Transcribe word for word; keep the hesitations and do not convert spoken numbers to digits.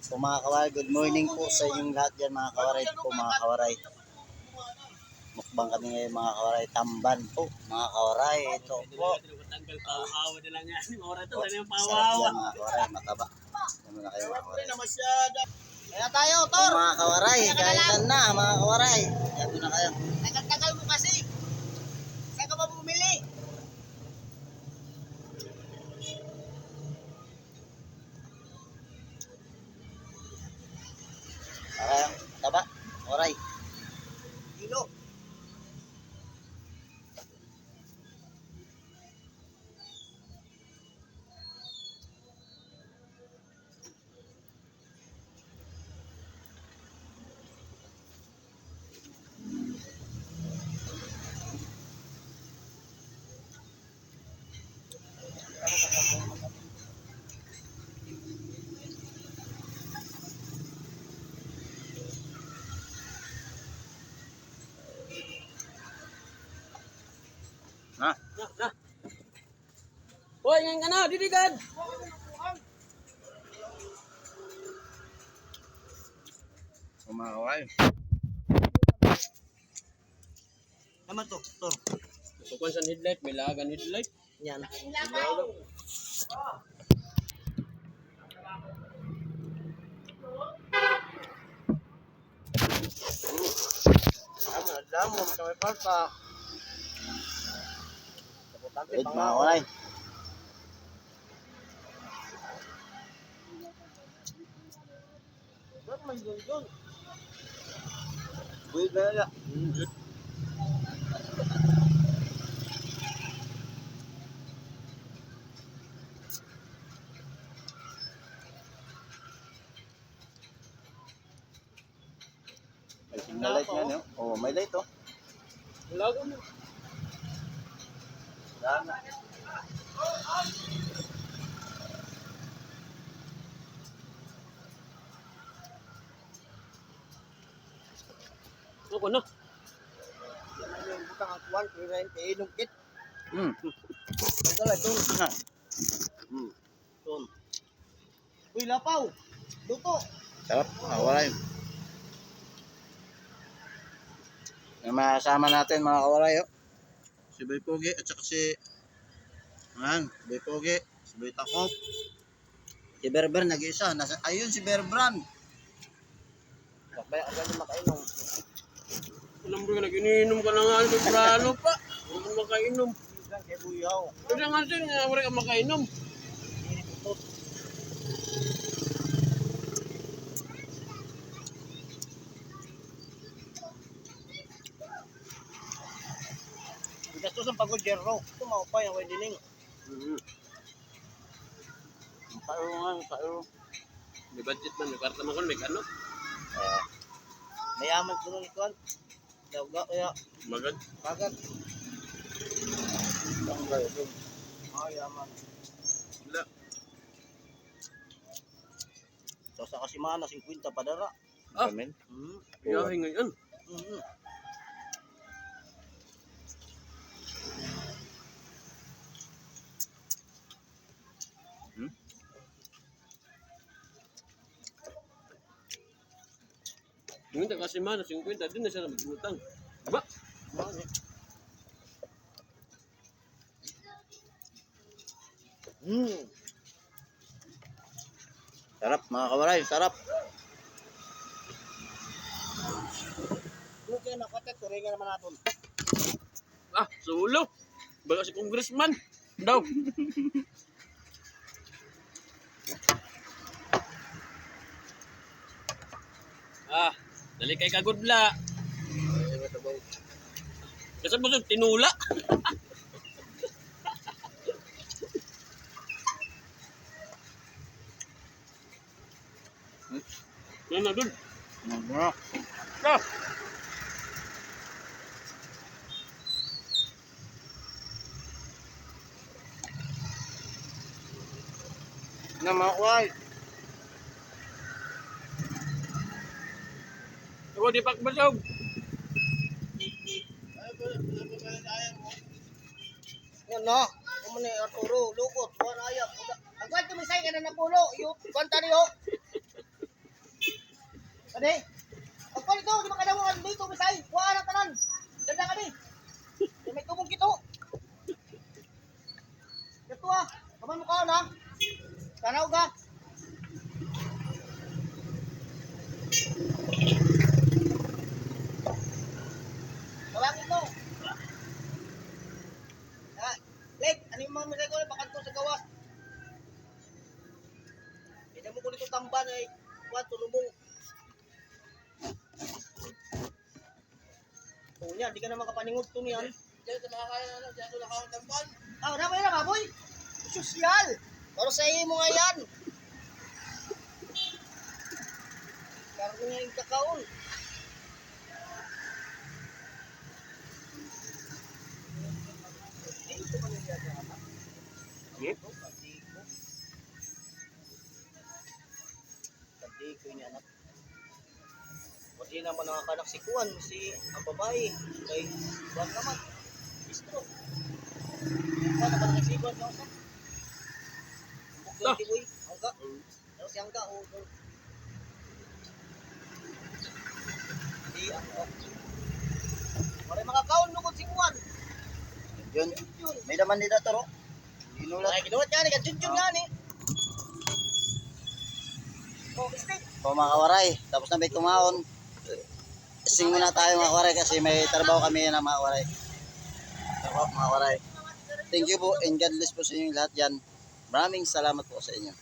So, mga kawaray, good morning po sa inyong lahat diyan, mga kawaray. Ito po, mga kawaray. Mukbang kami ngayon, mga kawaray. Tamban po, mga kawaray. Ito po. Sarap yan, mga kawaray. Mataba. Ano na kayo, mga kawaray? Kaya tayo, Tor. Mga kawaray, kaya na, mga kawaray. Kaya na kayo. Tagal-tagal mo kasi. Saan ka ba bumili? Para taba, oray. Kilo. Ha? Na, na. Hoy, ngan ka na, didi gad. Umaway. Naman to, to. Sukuan sa headlight, may lagan headlight. Yan. Tama, damo, sa may palpa. Importante, wait, mga kawaray. Ba't may dundun? Wait na lang. May signal light nga, no? Oh, may light, oh. Wala ko, no? Wala na. Ako na. Butang ang kuwan, pero na yung kainom kit. Hmm. Ito lang, ito. Na. Hmm. Doon. Uy, lapaw. Luto. Sarap, mga kawaray. Yung mga kasama natin, mga kawaray, oh. Si Boy Pogi at saka si, ayan, Boy Pogi, si Boy Takop. Si Berber, nag-iisa. Nasa, ayun, si Berbran. Kaya agad makainom. Alam mo, nag-ininom ka na nga, temprano pa. Hindi ka makainom. Minsan kay Buyaw. Kasi nga, sir, nga, wala ka makainom. Gastusan pa ko, Jero. Ito, maupay, ang wedding. Mhm. Ang kairo nga, ang kairo. May budget man, may kwarta man kun, may ano? Ah. Mayaman ko nun, kuwan. Daga, kaya magad. Magad. Ang kairo. Ah, yaman. Wala. So, sa kasimana, singkwenta pa dara. Ah. Amen. Mm. Biyahe ngayon. Mm. Hmm? Yung taga semana, singkwenta, din na siya nagutang. Ba? Mm. Sarap, mga kawaray, sarap. Okay na, pati turingan naman natin. Ah, sulo. Baga si congressman. Daw. Ah, dali kay kagudla. Kasi busog tinula. Ano na dun? Ano na? Ah! Na, mga kuway. Ako, di pa busog. Yan na. Amo ni Arturo, lukot, kuha na ayam. Ang kwento, may sayo ka na napulo. Yung kwenta niyo. Pagpalit to, di makadawa ka dito, Bisay. Kuha na tanan. Ganda kami. May tubong kito. Ito ah. Kaman mo ka na. Tanaw ka. Tawagin mo. Ah, Lek, ano yung mga misay ko? Bakit ko sa gawas? Hindi mo ko dito tamban eh. Kuwan, tulubong. Oo niya, di ka na makapaningod to niyan. Diyan sa mga kaya na, diyan sa nakakang tamban. Ah, wala ba yun, baboy? Sosyal! Para sa imo nga yan. Karne nga yung kakaon. Dito ka na siya sa anak. Hmm? Dito, dito niya anak. Pati naman nakakanak si Kuan, si ang babae, kay Kuan naman, bistro. Kuan naman kay si Kuan, no? Bukod si Boy, Angga. Pero si Angga, o, o. Di, ang, o. Wala mga kaon, lukod si Kuan. Yun. May laman nila to, no? Ginulat. Ay, ginulat nga ni, kajunjun nga ni. Oh, steak. O, mga kawaray, tapos na may kumaon. Sing muna tayo, mga kawaray, kasi may trabaho kami na, mga kawaray. Trabaho, mga kawaray. Thank you po and God bless po sa inyong lahat yan. Maraming salamat po sa inyo.